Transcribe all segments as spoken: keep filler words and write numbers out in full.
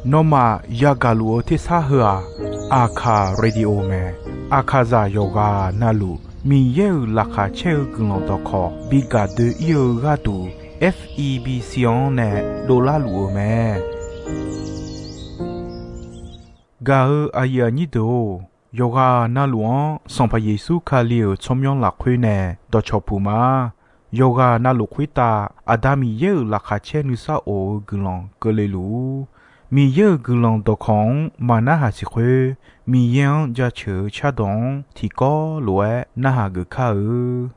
Nawmaf yagaq luf-eu tersar heu-aq, Aqkaq Radio mae. Aqkaqzaq yawqghaq navluf Miqyaer-euq laqkhaq caer-eu guiqlanq dawqkawq bi gaq doe-ir-eu gharduq, F E B C-anr nae dovlar luf-eu mae. Gaq-eu aqyuif aqnyir deuq-or, yawqghaq navluf-anr Sanqpaq Yeqsur Kali-euq tsawrmyanr lafkhoer nae dawqcawq puq ma. Yawqghaq navluf khoertav Aqda Miqyaer-euq laqkhaq caer nuisar of-eu guiqlanq keuvle luf-ur. Miqyaer-euq guiqlanq dawqkawq-anr maqnarhaq siq khoer, Miqyaer-anr jaceuq-eu cardawq-anr tiqkawv lof-aer narhaq geuf kar-eu.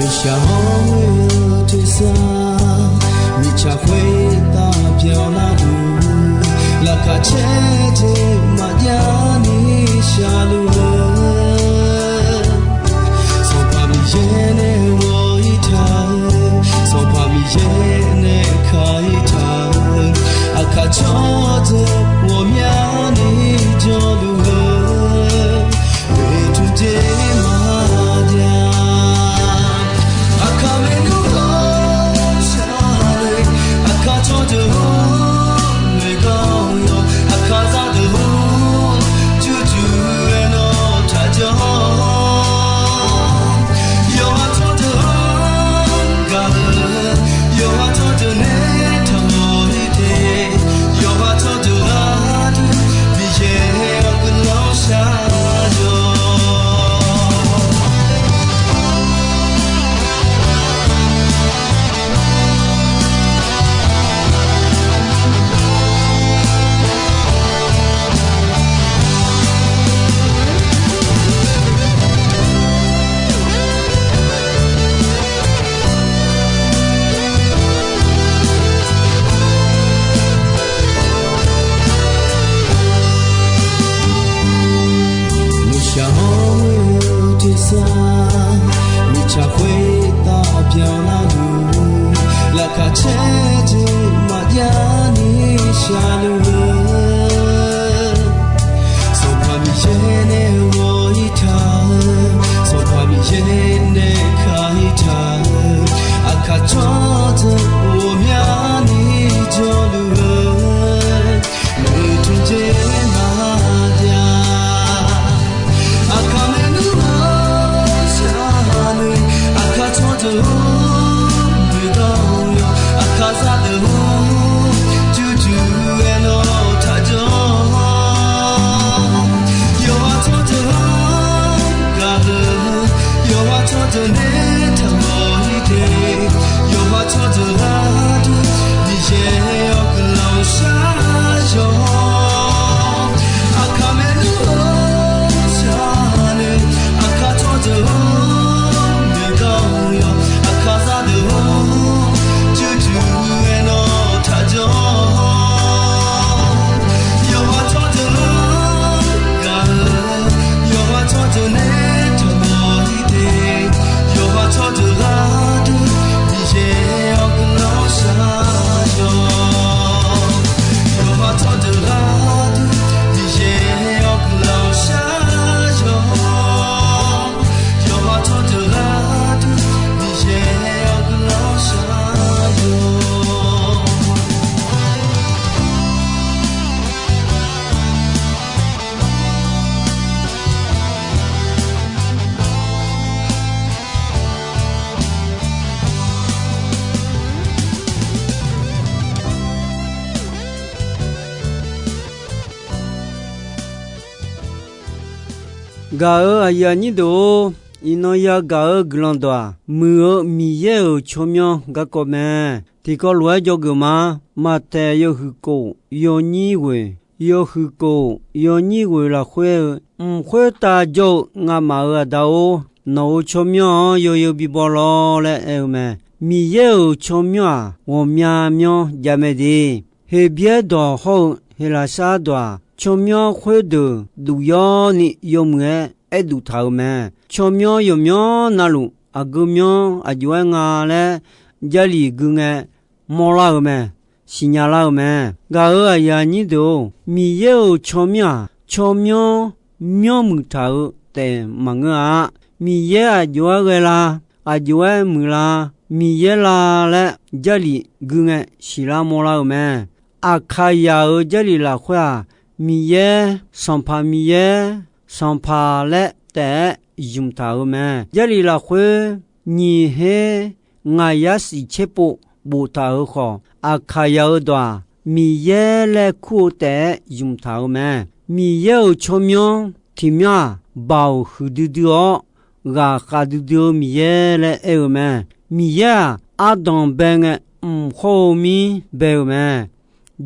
Nuishaq hawr-eu tersar, mirtsaq khoertav byanlar-eu, laqkhaq caer jeq maqjav ni shaqluf-eu, Sanqpaq Miqyaer nae ghawq-ir taq-eu, Sanqpaq Miqyaer nae ka-ir taq-eu, aqkaq tsawrdeuq ghawqmyani jawrluf-eu, oeqtmq jeq maqjav. Aqkaq maernmr ghawqshaq le, aqkaq tsawrdeuq-or, noeqgar-awr yawq, aqkaq zaqdeuq-or, jurjur-aer nawr taqjanr. Yawqha tsawrdeuq-anr gaq-eu, yawqha tsawrdeuq nae taqmawf-ir te, yawqha tsawrdeuq gharduq Miqyaer-awr guiqlanq shar-awq. Nuishaq hawr-eu tersar, mirtsaq khoertav byanlar-eu, laqkhaq caer jeq maqjav ni shaqluf-eu, Sanqpaq Miqyaer nae ghawq-ir taq-eu, Sanqpaq Miqyaer nae ka-ir taq-eu, aqkaq tsawrdeuq ghawqmyani jawrluf-eu, oeqtmq jeq maqjav. Aqkaq maernmr ghawqshaq le, aqkaq tsawrdeuq-or, noeqgar-awr yawq, aqkaq zaqdeuq-or, jurjur-aer nawr taqjanr. Yawqha tsawrdeuq-anr gaq-eu, yawqha tsawrdeuq nae taqmawf-ir te, yawqha tsawrdeuq gharduq Miqyaer-awr guiqlanq shar-awq. Aqkaq maernmr ghawqshaq le, aqkaq tsawrdeuq-or, noeqgar-awr yawq, aqkaq zaqdeuq-or, jurjur-aer nawr taqjanr. Yawqha tsawrdeuq-anr gaq-eu, yawqha tsawrdeuq nae taqmawf-ir te, yawqha tsawrdeuq gharduq Miqyaer-awr guiqlanq shar-awq. Yawqha tsawrdeuq gharduq Miqyaer-awr guiqlanq shar-awq. Yawqha tsawrdeuq gharduq Miqyaer-awr guiqlanq shar-awq. Gaq-eu aqyuif aqnyir deuq-or, iqnan yagaq-eu guiqlanq dawq-aq, Muiq-eu Miqyaer-euq tsawrmyanr garkawv mae. Tiqkawv lof-aer dzawgeuf ma. Maqtaeq yawhuiq kof yawnyir ghoeq, yawhuiq kof yawnyir ghoeq lafkhoer-eu, mq khoertav jawr-eu ngamaf-euq Aqda-or, nawq-euq tsawrmyanr-anr yawzeu bibaw lawr laer aer-eu mae. Miqyaer-euq tsawrmyanr-aq, ghawqmya myanr javmae de. Heqbyaer dawq hawr-eu Heqlaqsar dawq-aq, tsawrmyanr khoerdeuq duq yawrni yawmuiq-aer aerduf taq-euq mae. Tsawrmyanr yawqmyanr navluf aqgeu myanr aqjox-aer nga laer Jarlif gui ngae mawrlar-euq mae, siqnya lar-euq mae. Gaq-euq aqyuif aqnyir deuq-or, Miqyaer-euq tsawrmyanr-aq, tsawrmyanr myanrmuiq taq-eu taef maqngeur-a. Miqyaer aqjox-aer ghae la, aqjox-aer muiq la, Miqyaer la laer Jarlif gui ngae siqlar mawrlar-euq mae. Aqkaqyaq-euq Jarlif lafkhoer-aq, Miqyaer, Sanqpaq Miqyaer, Sanqpaq laer taef-aer zmq taq-euq mae. Jarlif lafkhoer nyiq her ngaq yar siq tser pov boftaq-euq khawf, Aqkaqyaq-euq dawq-aq, Miqyaer laer kur-eu taef-aer zmq taq-euq mae. Miqyaer-euq tsawrmyanr tiqmyanr-aq, baoq huiqdui dui-awr, ghaqkhav duidui-eu Miqyaer laer aer-eu mae. Miqyaer-aq, ardanq bae ngae, mq khawr-eu mir bae-eu mae.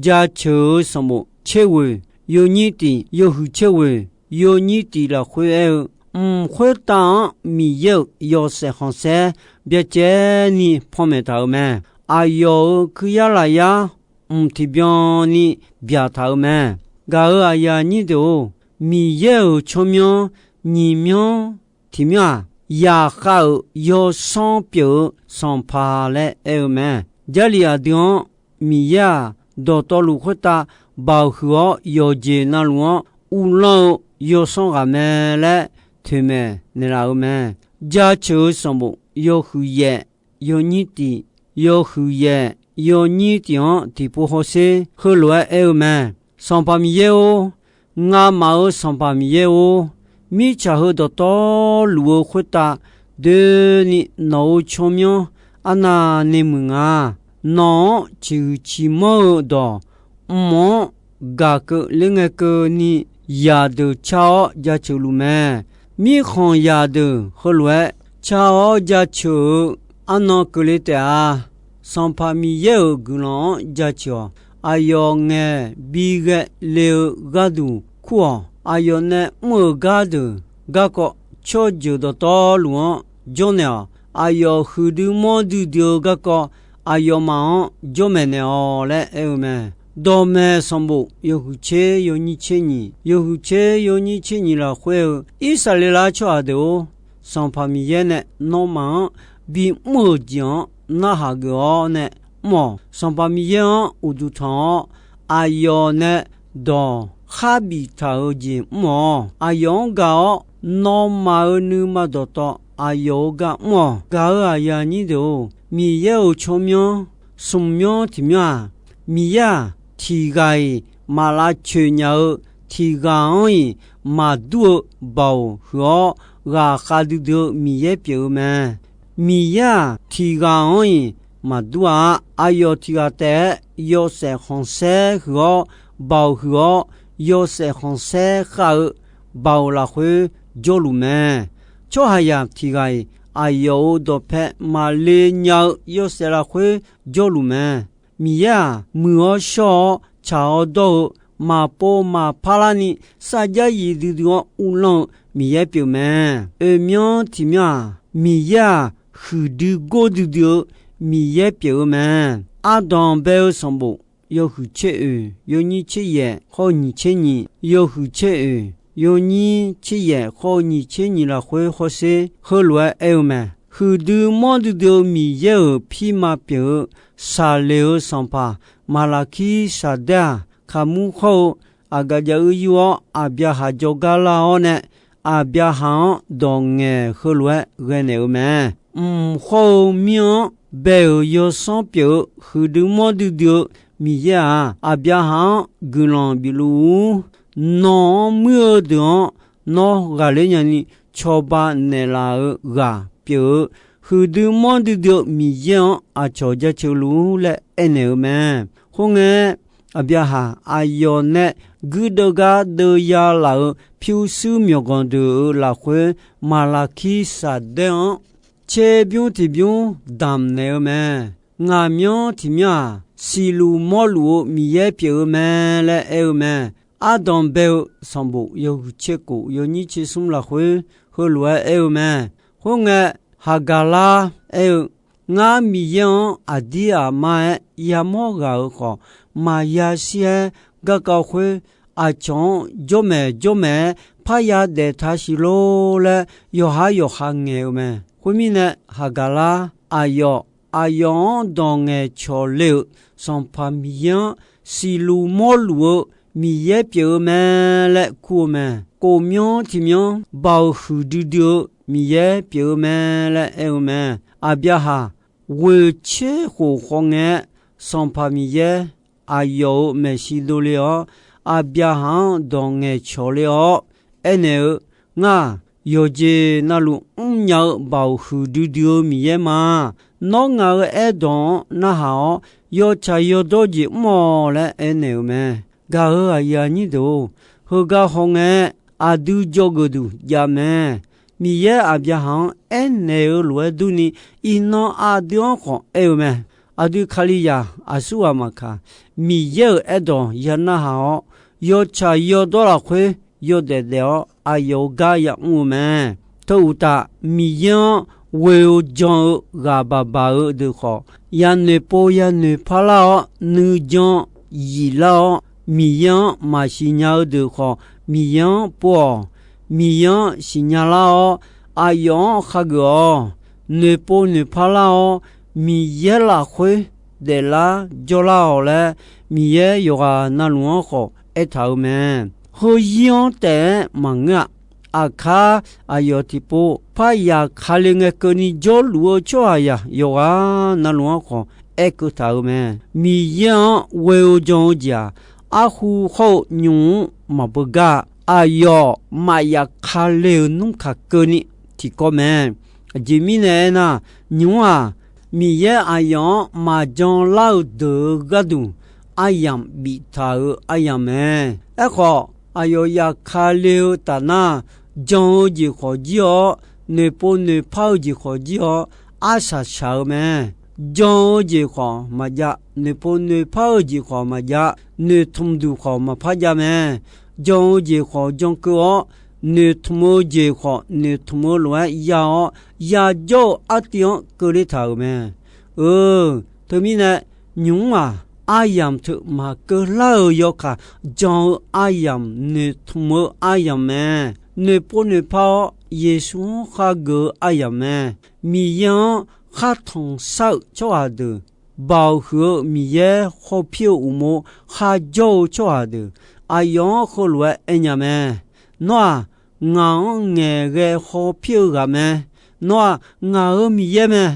Jaceuq-euq sanqbof tser ghoeq yawnyir tiq, yawhuiq tser ghoeq yawnyir tiq lafkhoer aer-eu, mq khoertav-anr Miqyaer-euq yawshaef khanqsaer byacaevni panmaeq taq-euq mae. Aqyawf-euq kuiryar lafyar mq tiqbyan ni byaqtaq-euq mae. Gaq-euq aqyuif aqnyir deuq-or, Miqyaer-euq tsawrmyanr nyiq myanr tiqmyanr-aq, yaqkhav-euq yawsanr pyeuf-eu Sanqpaq laer aer-eu mae. Jarlif aqdui-anr Miqyaer-aq, dawqtawvluf khoertav baoq huiq-awr yawqjeq navluf-anr uvlanr-eu yawsanr ghaq mae laer toeqmaeq naeqlaf-euq mae. Jaceuq-euq sanqbof yawhuiq yaef yawnyir tiq, yawhuiq yaef yawnyir tiq-anr tiqpov hawsher heulof-aer aer-eu mae. Sanqpaq Miqyaer-or, ngamaf-euq Sanqpaq Miqyaer-or, mirtsaq heu dawqtawvluf-eu khoertav doeni nawq-euq tsawrmyanr arnavni muiq nga. Nawq-anr ciqhuiq ciqmanr-eu dawq mq-anr gaq keuv ler ngae keuvni, yaqdeuq car-awr jaceuq luf mae. Mirkhanq yaqdeuq heulof-aer car-awr jaceuq-eu arnan keuvle taef-a. Sanqpaq Miqyaer-euq guiqlanq-anr jaceuq-awq. Aqyawf ngaeq bi ghae le-eu gharduq kur-awq. Aqyawf nae mr-euq gardeuq garkawv tsawrjeuq dawqtawvluf-anr jawrnaeq-awq. Aqyawf huiqdui manrdui dui-eu garkawv aqyawfmaf-anr jawrmaeq naeq-awq laer aer-eu mae. Dawqmaeq sanqbof yawhuiq tser yawnyir tser nyiq, yawhuiq tser yawnyir tser nyiq lafkhoer-eu, Irsaqleqlav tsawrhaq deuq-or, Sanqpaq Miqyaer nae nawmaf-anr bimr-euq jeq-anr narhaq geuf-awr nae mr-awq. Sanqpaq Miqyaer-anr uqduq tanq-awr, aqyawf nae dawq kharbif taq-euq jeq mr-awq. Aqyawf-anr gaq-awr, nawmaf-euq nuima dawqtawv aqyawf-euq gar mr-awq. Gaq-euq aqyuif aqnyir deuq-or, Miqyaer-euq tsawrmyanr smq myanr tiqmyanr-aq, Miqyaer-aq, tiq ghaq-iq maq lavcoeq nya-eu, tiq ghaq-anr-iq maqdur-eu baoq huiq-awr, ghaqkhav duidui-eu Miqyaer pyeuf-eu mae. Miqyaer-aq, tiq ghaq-anr-iq maqdur-a. Aqyawf tiq ghaq taef-aer yawshaef khanqsaer huiq-awr, baoq huiq-awr, yawshaef khanqsaer khav-eu baoq lafkhoer jawrluf mae. Tsawrhaqzaq tiq ghaq-iq aqyawf-euq dawqpae maqle nya-eu yawshaef lafkhoer jawrluf mae. Miqyaer-aq, muiq-awr shawr-awr tsaq-awr dawr-eu, maqpov maqpar larni sarjax yif duidui-awr uvlanr-eu Miqyaer pyeuf mae. Oeq myanr tiq myanr-aq, Miqyaer-aq, huiqdui gor duidui-eu Miqyaer pyeuf-eu mae. Ardanq bae-eu sanqbof yawhuiq tser oeq yawnyir tser yaef khawr-eu nyiq tser nyiq, yawhuiq tser oeq yawnyir tser yaef khawr-eu nyiq tser nyiq lafkhoer hawsher heulof-aer aer-eu mae. Huiqdui manr duidui-eu Miqyaer-euq pirma pyeuf-eu saqleq-eu sanqpaq Maqlaqkir Saqdaer-aq, kaqmur khawr-eu Aqgaqjav uir yur-awr, Aqbyaqhaq jawrgar lar-awr nae, Aqbyaqhaq-anr dawq ngaeq heulof-aer ghae naeq-eu mae. Mq khawr-eu mir-anr bae-euq yawsanr pyeuf-eu huiqdui manr duidui-eu Miqyaer-aq, Aqbyaqhaq-anr guiqlanq bifluf-ur. Nawq-anr muir-eu deuq-anr nawr ghaqler nyani cawba naeqlaf-eu ghaq pyeuf-eu huiqdui manr duidui-eu Miqyaer-anr aqcawq jaceuq luf-ur laer aernaeq-eu mae. Khoerngae, Aqbyaqhaq aqyawf nae guirdeuv gar deuv ya laf-euq pyurshuir myawqganq deuq-euq lafkhoer Maqlaqkir Saqdaer-anr tserbymr tiqbymr damq naeq-eu mae. Ngaqmyanr tiqmyanr-aq, siqluf mawrluf-eu Miqyaer pyeuf-eu mae laer aer-eu mae. Ardanq bae-eu sanqbof yawhuiq tser kof yawnyir tser smr lafkhoer heulof-aer aer-eu mae. Khoerngae, Haqgaqlar aer-eu, Ngar Miqyaer-anr aqdir aqmar-aer yamawr ghaq-euq khawf, maqya shir-aer garkawv khoer aqcawq-anr jawrmaeq jawrmaeq-aer parya daef taq siq lor laer yawqhar yawqha ngaeq-eu mae. Khoermirnae, Haqgaqlar aqyawf, aqyawf-anr dawq ngaeqcawq le-euq Sanqpaq Miqyaer-anr siqluf mawrluf-eu Miqyaer pyeuf-eu mae laer kur-eu mae. Khofmyanr tiqmyanr baoq huiqdui dui-eu Miqyaer pyeuf-eu mae laer aer-eu mae. Aqbyaqhaq ghoeq tser khof khawf ngae-aer, Sanqpaq Miqyaer aqyawf-euq maeqshi dovle-awr, Aqbyaqhaq-anr dawq ngaeqcawq le-awr aernaeq-eu, Ngar-aq, yawqjeq navluf mrnya-eu baoq huiqdui dui-eu Miqyaer ma. Nawr ngaq-euq aerdawq-anr narhaq-awr, yawtsaq yawdawr jeq mr-awq laer aernaeq-eu mae. Gaq-euq aqyuif aqnyir deuq-or, heugar hawngae aqdui dzawgeuf duq jav mae. Miqyaer Aqbyaqhaq-anr aernaeq-eu lof-aer durni, iqnan aqdui-anr khawf aer-eu mae. Aqdui Kalizaq aqsurghaq maqkaq, Miqyaer-euq aerdawq ya narhaq-awr, yawtsaq yawdawr lafkhoer yawdaef daef-awr aqyawf-euq gar yamr-eu mae. Teu uqtaf, Miqyaer-anr ghoe-eu jan-eu ghaq baq baq-eu deuq khawf, yanoeq pov yanoeq parlar-awr nuijan yiflar-awr, Miqyaer-anr maqsiq nya-eu deuq khawf, Miqyaer-anr pov-awq. Miqyaer-anr siqnya lar-awr, aqyawf-anr khageuf-awq. Noeqpov noeqpar lar-awr, Miqyaer lafkhoer daeflar jawrlar-awq laer, Miqyaer yawqghaq navluf-anr khawf aertaq-euq mae. Heuzir-anr taef-aer maqngeur-a. Aqkar aqyawf tiqpov parya kale ngae keuvni jawrluf-eu tsawrhaqzaq yawqghaq navluf-anr khawf aerkeuv taq-euq mae. Miqyaer-anr ghoe-eu jan-eu jeq-aq, arhu hawr-eu nymq-mr maqbeugar-a. Aqyawf maqya kale-euq nmr kaq keuvni tiqkawv mae. Aqjeq mirnae aernar, nymq-mr-aq, Miqyaer aqyawf-anr maqjan lar-eu deuq-eu gharduq aryamq biftaq-euq aryamq mae. Aerkhawf, aqyawf ya kale-eu tafnar, jan-eu jeq khawf jir-awr, noeqpov noeqpar-eu jeq khawf jir-awr, arsaq shaq-eu mae. Jan-eu jeq khawf maqjav, noeqpov noeqpar-eu jeq khawf maqjav, noeqtmq duq khawf maqpar jav mae. Jan-eu jeq khawf jan keuv-awr, noeqtmq-eu jeq khawf noeqtmq-eu lof-aer ya-awr, yajawr-eu artiv-anr keuvle taq-euq mae. Eu, teumirnae, nymq-mr-aq, aryamq teu maqkeuv lar-euq yawkaq, jan-eu aryamq, noeqtmq-eu aryamq mae. Noeqpov noeqpar-awr Yeqsur-anr khageuf-eu aryamq mae. Miqyaer-anr khartanq shar-euq tsawrhaq deuq, baoq huiq-eu Miqyaer hawpir-eu uqmov kharjawr-eu tsawrhaq deuq, aqyawf-anr heulof-aer aernya mae. Nawr-aq, ngaq-anr ngaeqghae hawpir-eu ghaq mae. Nawr-aq, ngaq-euq Miqyaer mae.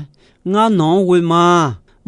Ngar nawq-anr ghoe ma.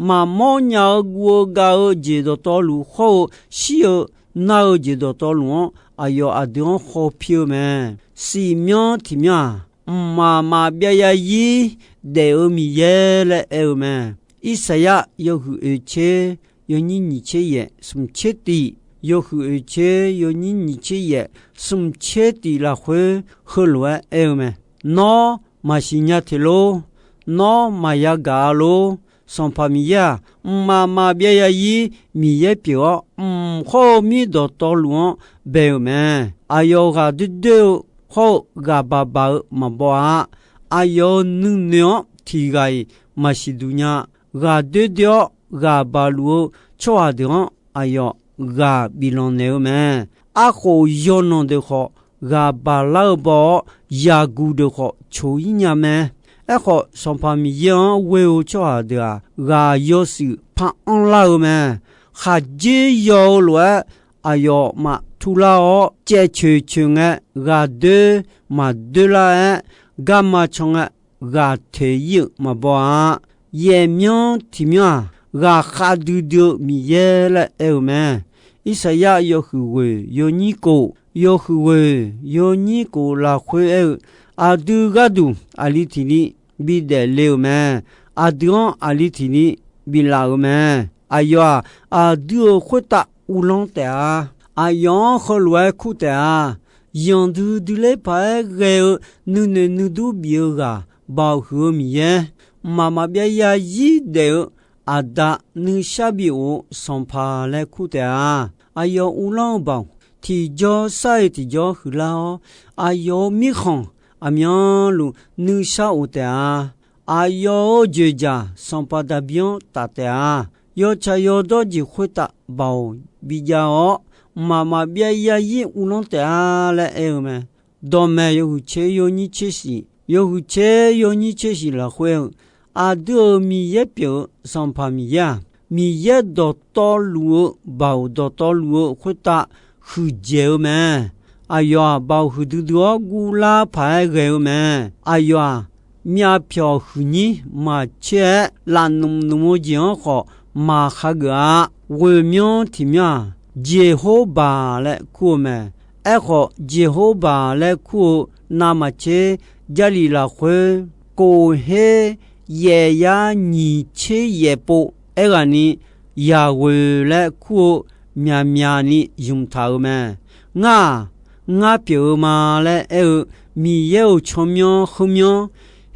Maqmawr nya-eu guv-eu gav-eu jeq dawqtawvluf hawr-eu shir-eu nar-eu jeq dawqtawvluf-anr aqyawf aqdui-anr hawpir-eu mae. Siqmyanr tiqmyanr-aq, mqmaq maqbyav yarzir daef-eu Miqyaer laer aer-eu mae. Irsaqyar yawhuiq oeq tser yawnyir nyiq tser yaef smq tser tiq, yawhuiq oeq tser yawnyir nyiq tser yaef smq tser tiq lafkhoer heulof-aer aer-eu mae. Nawr maqsiq nya teq lor. Nawr maqya gaq-a lor. Sanqpaq Miqyaer-aq, mqmaq maqbyav yarzir Miqyaer pyeuf-awr, mq hawr-eu mir dawqtawvluf-anr bae-euq mae. Aqyawf ghaq doer doer-eu hawr-eu ghaq baq baq-eu maqbaw-a. Aqyawf-euq nuinoeq-anr tiq ghaq-iq maqsiq duq nya. Ghaq doer doer-awr ghaq baq luf-eu tsawrhaq deuq-anr aqyawf ghaq bif lanq naeq-eu mae. Arkhof yawlanq deuq khawf ghaq baq lar-eu baw-awr, yaqguq deuq khawf coq-ir nya mae. Aerkhawf, Sanqpaq Miqyaer-anr ghoe-eu tsawrhaq deuq-aq, ghaq yawshuif par anrlar-eu mae. Khaqdzer yaw-eu lof-aer, aqyawfmaf turlar-awr caev coeq coeq ngae, ghaq doer maq doer lar-aer, garma can ngae, ghaq toeq-ir-euq maqbaw-a. Yaef myanr tiq myanr-aq, ghaq khav duidui-eu Miqyaer laer aer-eu mae. Irsaqyar yawhuiq ghoeq yawnyir kof, yawhuiq ghoeq yawnyir kof lafkhoer aer-eu, aqdui gharduq aqli tiq li bidaef le-euq mae. Aqdui-anr aqli tiq li bilaf-euq mae. Aqyawf-aq, aqdui-euq khoertav uvlanr taef-a. Aqyawf-anr heulof-aer kur taef-a. Yanqdui dui ler paq-aer ghae-eu nuinoeq nuidur bif-eu ghaq, Baoq huiq-eu Miqyaer, mqmaq maqbyav yarzir daef-eu Aqda, nuishar bif of-eu Sanqpaq laer kur taef-a. Aqyawf uvlanr-eu baoq tiqjawr sar-iq tiqjawr huiqlar-awr, aqyawf-euq mirkhanq aqmyanluf nuishar of taef-a. Aqyawf-euq joeqjaq Sanqpaq Daqbir-anr taf taef-a. Yawtsaq yawdawr jeq khoertav baoq bijav-awr, mqmaq maqbyav yarzir uvlanr taef-a laer aer-eu mae. Dawqmaeq yawhuiq tser yawnyir tser shif, yawhuiq tser yawnyir tser shif lafkhoer-eu, aqdui-euq Miqyaer pyeuf-eu Sanqpaq Miqyaer-aq, Miqyaer dawqtawvluf-eu, baoq dawqtawvluf-eu khoertav huiqdzaeq-eu mae. Aqyawf-aq, baoq huiqdui dui-awr guvlar paq-aer ghae-eu mae. Aqyawf-aq, myavpyawq huiqnyir maqtser-aer lafnmq nmq-eu jeq-anr khawf maqkhageuf-a. Ghoeqmyanr tiqmyanr-aq, Jeqhorbaq laer kur-eu mae. Aerkhawf, Jeqhorbaq laer kur-eu navmaqtser Jarlif lafkhoer kof her yaef yar nyiq tser yaef pov aerghaqni, Yaqghoeq laer kur-eu myaqmyaqni ymq taq-euq mae. Ngar-aq, ngar pyeuf-eu ma laer aer-eu Miqyaer-euq tsawrmyanr khoermyanr,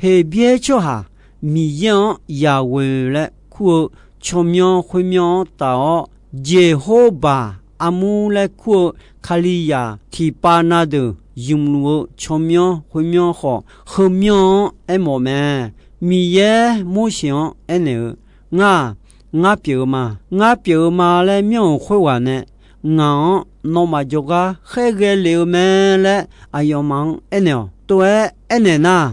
Heqbyaer tsawrhaq Miqyaer-anr Yaqghoeq laer kur-eu tsawrmyanr khoermyanr-anr taf-awr, Jeqhorbaq armur laer kur-eu Kalizaq tiqpav na deuq ymqluf-eu tsawrmyanr khoermyanr khawf, heumyanr-anr aermawf mae. Miqyaer Morseq-anr aernaeq-eu, Ngar-aq, ngar pyeuf-eu ma. Ngar pyeuf-eu ma laer myanr-euq khoerghaq nae, ngaq-anr nawmaf jawrgar khaerghae lef-eu mae laer aqyawfmaf-anr aernaeq-awq. Tov-aer aernaeq nar,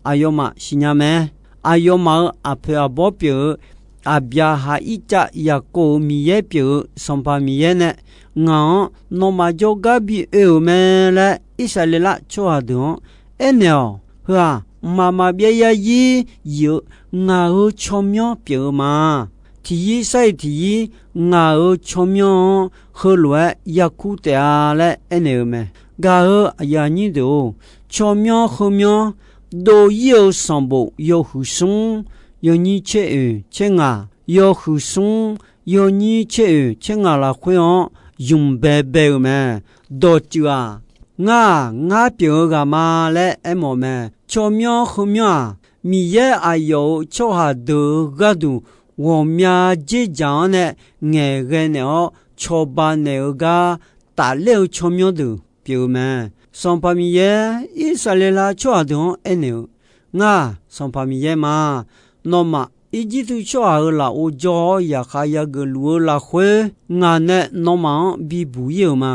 aqyawfmaf siqnya mae. Aqyawfmaf-euq aqpoeq aqbawr pyeuf-eu Aqbyaqhaq, Irtsav, Yaqkov-euq Miqyaer pyeuf-eu Sanqpaq Miqyaer nae ngaq-anr nawmaf jawrgar bi oe-euq mae laer Irsaqleqlav tsawrhaq deuq-anr aernaeq-awq. Heu-aq, mqmaq maqbyav yarzir yif-eu ngaq-euq tsawrmyanr pyeuf-eu ma. Tiqyir sar-iq tiqyir ngaq-euq tsawrmyanr-anr heulof-aer yarkur taef-a laer aernaeq-eu mae. Gaq-euq aqyuif aqnyir deuq-or, tsawrmyanr heumyanr dov-ir-eu sanqbof yawhuiq smr yawnyir tser oeq tser ngaq, yawhuiq smr yawnyir tser oeq tser ngaq lafkhoer-anr ymq baebae-euq mae. Dawqtsuif-aq, Ngar-aq, ngar pyeuf-eu ghaq ma laer aermawf mae. Tsawrmyanr heumyanr-aq, Miqyaer aqyawf-euq tsawrhaq deuq-euq gharduq ghawqmya dzerdzaq-anr nae ngaeqghae naeq-awr cawba naeq-eu gar tafler-eu tsawrmyanr deuq pyeuf-eu mae. Sanqpaq Miqyaer Irsaqleqlav tsawrhaq deuq-anr aernaeq-eu, Ngar-aq, Sanqpaq Miqyaer ma. Nawmaf Irjirtuv tsawrhaq-euq lafov jawr-awr yaqkhav yageuf luf-eu lafkhoer, ngaq nae nawmaf-anr bibuq-ir-euq ma.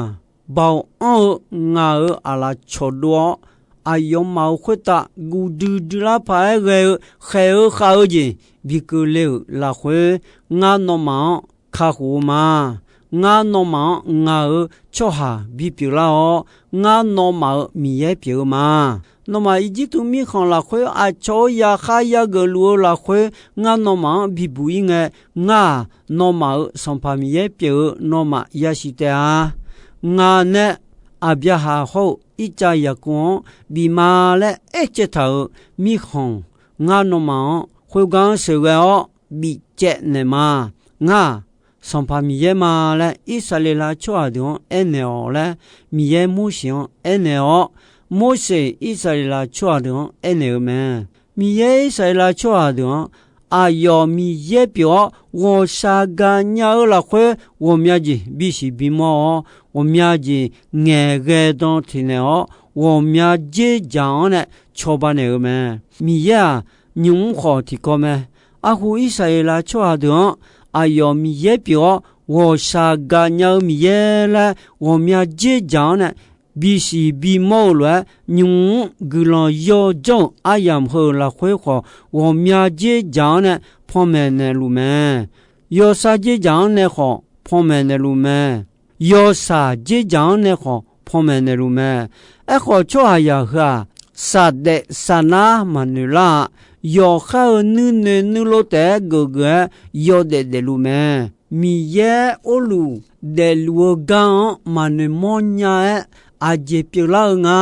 Baoq anr-eu ngaq-euq aqlaf cawqdov-awr, aqyawfmaf-euq khoertav guv duidui lar paq-aer ghae-eu khaeq-eu khav-eu jeq bi keuvle-euq lafkhoer, ngar nawmaf-anr kakhof-eu ma. Ngar nawmaf-anr ngaq-euq tsawrhaq bipyeuf lar-awr, ngar nawmaf-euq Miqyaer pyeuf-eu ma. Nawmaf Irjirtuv mirkhanq lafkhoer aqcawq-euq yaqkhav yageuf luf-eu lafkhoer, ngar nawmaf-anr bibuq-ir ngae, ngar-aq, nawmaf-euq Sanqpaq Miqyaer pyeuf-eu nawmaf yasiq taef-a. Ngaq nae Aqbyaqhaq hawr-eu Irtsav Yaqkov-anr bif ma laer aercaev taq-euq mirkhanq, ngar nawmaf-anr khoergar-anr sheuqghae-awr bifcaev naeq ma. Ngar-aq, Sanqpaq Miqyaer ma laer Irsaqleqlav tsawrhaq deuq-anr aernaeq-awq laer Miqyaer Morseq-anr aernaeq-awr, Morseq Irsaqleqlav tsawrhaq deuq-anr aernaeq-eu mae. Miqyaer Irsaqleqlav tsawrhaq deuq-anr, aqyawf Miqyaer pyeuf-awr ghawqshaq gaqnya-eu lafkhoer ghawqmya jeq bisiq bimawr-awr, ghawqmya jeq ngaeqghae dan teqnaeq-awr, ghawqmya dzerdzaq-anr nae cawba naeq-eu mae. Miqyaer-aq, nymq-mr khawf tiqkawv mae. Arhu Irsaqleqlav tsawrhaq deuq-anr, aqyawf Miqyaer pyeuf-awr ghawqshaq gaqnya-eu Miqyaer laer ghawqmya dzerdzaq-anr nae bisiq bimawr-eu lof-aer, nymq-mr guiqlanq yawdzanr-euq aryamq heu-euq lafkhoer khawf, ghawqmya dzerdzaq-anr nae panmaeq naeqluf mae. Yawsar dzerdzaq-anr nae khawf panmaeq naeqluf mae. Yawshaq dzerdzaq-anr nae khawf panmaeq naeqluf mae. Aerkhawf, tsawrhaqzaq heu-aq, saqdaef saqnar maqnoeq lar-a. Yawqkhar-eu nuinoeq nuilov taef-aer geufgeuf-aer yawdaef daefluf mae. Miqyaer orluf daefluf-eu gar-anr maqnoeq mawrnya-aer, aqjeq pyeuflar-eu nga.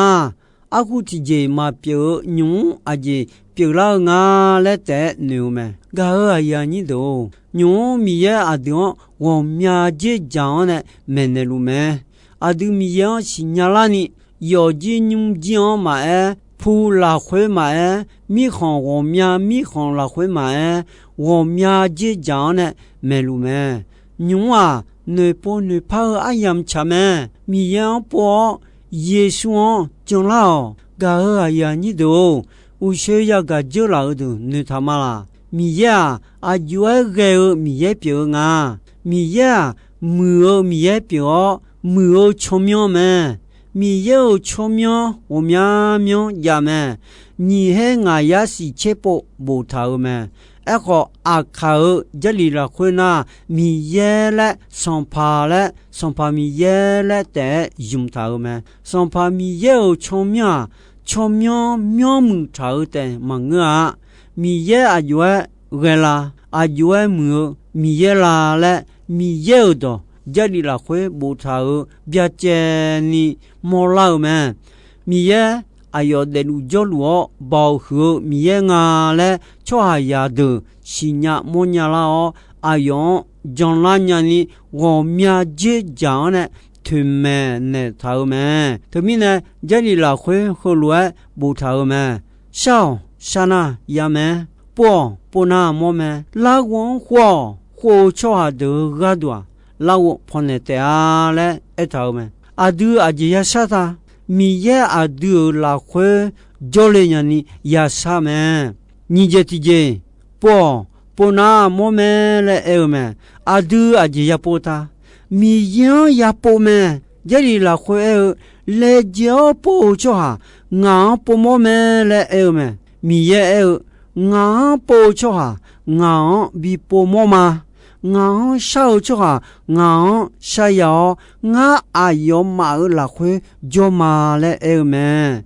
Arhu tiqjeq maqpyeuf-eu nymq-mr aqjeq pyeuflar-eu nga laer taef-aer noeq-eu mae. Gaq-euq aqyuif aqnyir deuq-or, nymq-mr Miqyaer aqdui-anr ghawqmya dzerdzaq-anr nae maeqnaeqluf mae. Aqdui Miqyaer-anr siqnya larni, yawqjir nymrjir-anr maqaer, pu lafkhoer maqaer, mirkhanq ghawqmya mirkhanq lafkhoer maqaer, ghawqmya dzerdzaq-anr nae maeqluf mae. Nymq-mr-aq, noeqpov noeqpar-eu aryamq tsaq mae. Miqyaer-anr pov-awr, Yeqsur-anr janlar-awq. Gaq-euq aqyuif aqnyir deuq-or, uqshoe yagaq dzeurlaf-eu deuq noeqtaq ma laq. Miqyaer-aq, aqjox-aer ghae-eu Miqyaer pyeuf-eu nga. Miqyaer-aq, muiq-eu Miqyaer pyeuf-awr, muiq-eu tsawrmyanr mae. Miqyaer-euq tsawrmyanr ghawqmya myanr jav mae. Nyiq her ngaq yar siq tser pov boftaq-euq mae. Aerkhawf, Aqkaq-euq Jarlif lafkhoer nar, Miqyaer laer, Sanqpaq laer, Sanqpaq Miqyaer laer taef-aer zmq taq-euq mae. Sanqpaq Miqyaer-euq tsawrmyanr-aq, tsawrmyanr myanrmuiq taq-eu taef maqngeur-a. Miqyaer aqjox-aer ghae la? Aqjox-aer muiq-eu Miqyaer la laer, Miqyaer-euq dawq Jarlif lafkhoer boftaq-euq byacaevni mawrlar-euq mae. Miqyaer aqyawf daefluf jawrluf-awr baoq huiq-eu Miqyaer nga laer, tsawrhaqzaq deuq siqnya mawrnya lar-awr, aqyawf-anr janlar nyani ghawqmya dzerdzaq-anr nae toeqmaeq naeqtaq-euq mae. Teumirnae, Jarlif lafkhoer heulof-aer boftaq-euq mae. Shar-awq, sharnar ya mae. Pov-awq, povnar mawr mae. Larghov-anr khov-awq, khov-eu tsawrhaq deuq-euq gharduq-aq, larghov pawnaeq taef-a laer aertaq-euq mae. Aqdui aqjeq yashar ta? Miqyaer aqdui-euq lafkhoer jawrle nyani yashar mae. Nyiq jeq tiqjeq, pov-awq, povnar mawr mae laer aer-eu mae. Aqdui aqjeq yapov ta? Miqyaer-anr yapov mae. Jarlif lafkhoer aer-eu, laejae-awr pov-eu tsawrhaq ngaq-anr povmawr mae laer aer-eu mae. Miqyaer aer-eu, ngaq-anr pov-eu tsawrhaq ngaq-anr bi povmawr ma. Ngaq-anr shar-eu tsawrhaq ngaq-anr sharya-awr, ngar aqyawfmaf-euq lafkhoer jawr ma laer aer-eu mae.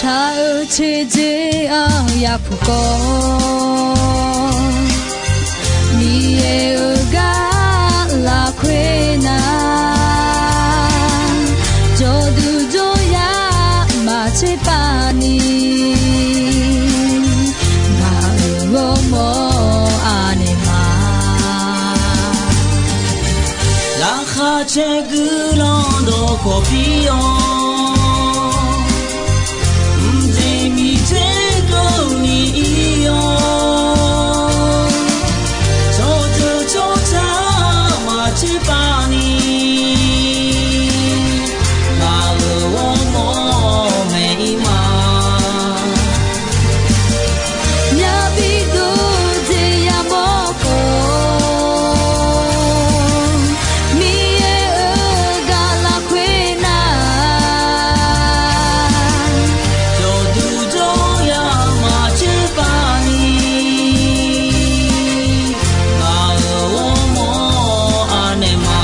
Shaq-eu teudzer-anr yapuq kawv, Miqyaer-euq gar lafkhoer nar, jawrduq jawryar maqtser pav ni, ngaq-euq ghawrmawr anaeq ma. Laqkhaq caer guiqlanq dawqkawq pir-awr, mqjeq miqter keuvni ir-awr, tsawrjeuq tsawrca maqtser pav ni, ngaq-euq ghawrmawr maeq ir ma. Yabi dov dzaeq yamawr khawf, Miqyaer-euq gar lafkhoer nar, jawrduq jawryar maqtser pav ni, ngaq-euq ghawrmawr anaeq ma.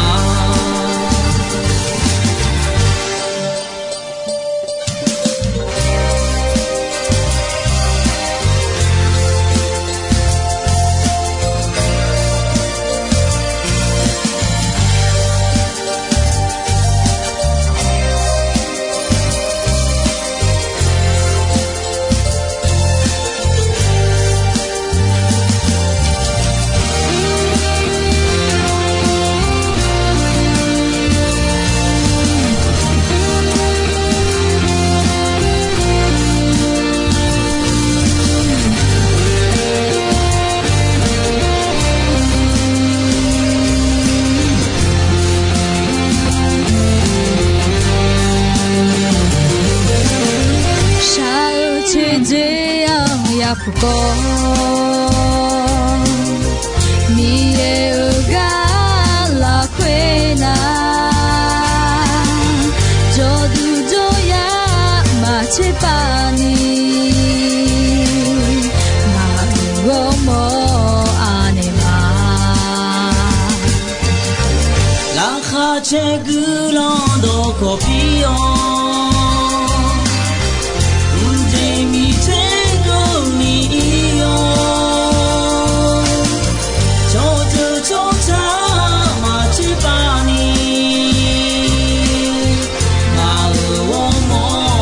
Shaq-eu teudzer-anr yapuq kawv, Miqyaer-euq gar lafkhoer nar, jawrduq jawryar maqtser pav ni, ngaq-euq ghawrmawr anaeq ma. Laqkhaq caer guiqlanq dawqkawq pir-awr, mqjeq miqter keuvni ir-awr, tsawrjeuq tsawrca maqtser pav ni, ngaq-euq ghawrmawr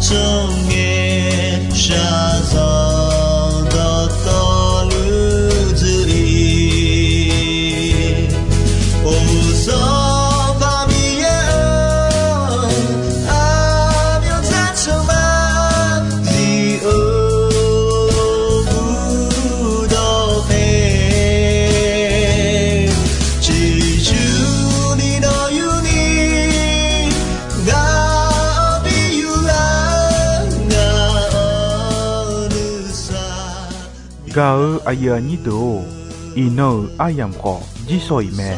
tsawrngae shaqzanq dawqtawvluf dzuir-ir. Oqsanqpaq Miqyaer-euq aqmyanluf tsawrmyanr zif-eu burdawq pae, ciqcurni nawq yurni gaq-awr bi yurlar-eu ngaq-anr nuisar. Gaq-eu aqyuif aqnyir deuq-or, iqnan-euq aryamq khawf jirsawq-iq mae.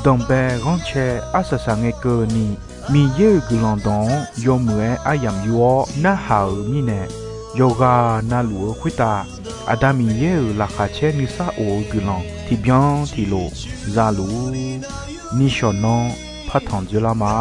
Danqbae ghanrcae arsaq saq ngae keuvni, Miqyaer-euq guiqlanq dawq-anr yawmuiq-aer aryamq yur-awr narhaq-euq mirnae, yawqghaq navluf-eu khoertav Aqda Miqyaer-euq laqkhaq caer nuisar of-eu guiqlanq tiqbyan tiqlof za luf-ur. Nishawq nanr partanq dzoerlar ma.